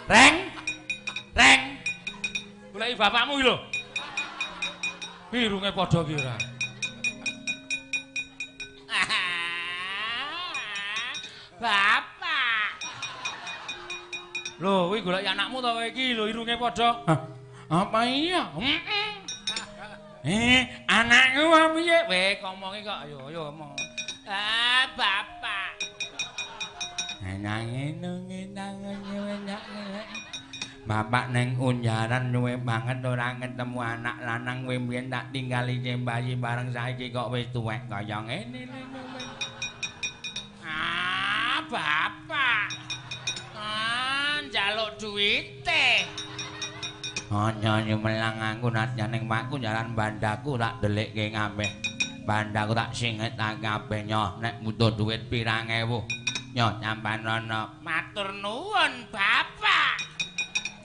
Reng. Reng. Goleki bapakmu iki lho. Irunge padha ki ora. Bapak. Lho, kuwi goleki anakmu to kowe iki lho irunge padha. Hah, apa iya? Heeh. Anakku apa piye? Weh, ngomongi kok. Ayo, ayo ngomong. Ah, bapak. Bapak neng unjaran nyuwe banget ora ketemu anak lanang kowe mbiyen tak tinggali bayi bareng saiki kok wis tuwek kaya ngene. Ah, bapak. Ah, njaluk duwite. Aja nyumelang aku nadyan ning pakku jalan bandaku tak delikke kabeh. Bandaku tak singet kabeh nyoh nek butuh duit pirang ewu. Nyoh sampean ana. Matur nuwun, Bapak.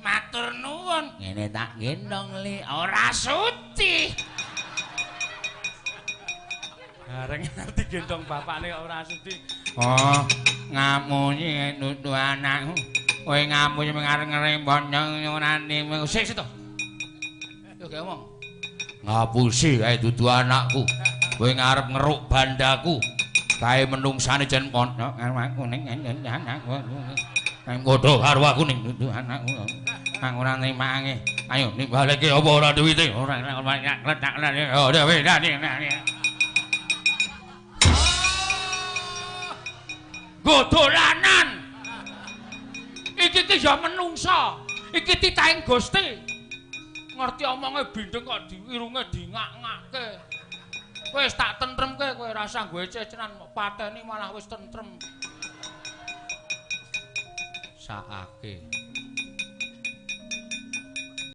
Matur nuwun. Ngene tak gendong li ora suci. Bareng ngerti gendong bapakne kok ora suci. Oh, ngamusi nutu anakku. Kowe ngamusi arep ngrembon ora sik sik to. Yo gak omong. Ngapusi kae dudu anakku. Kowe ngarep ngeruk bandaku. Kae menungsane jen padha karo aku ning anakku. Nang padha karo aku ning dudu anakku. Aku ora nrimange. Ayo nibaleke apa ora duwite? Ora ora ora ora. Godolanan. Iki ki ya menungsa. Iki titahing Gusti. Ngerti omonge bindeng kok irunge dingak-ngake. Wis tak tentremke kowe rasa nggo cecenan pateni malah wis tentrem. Saake.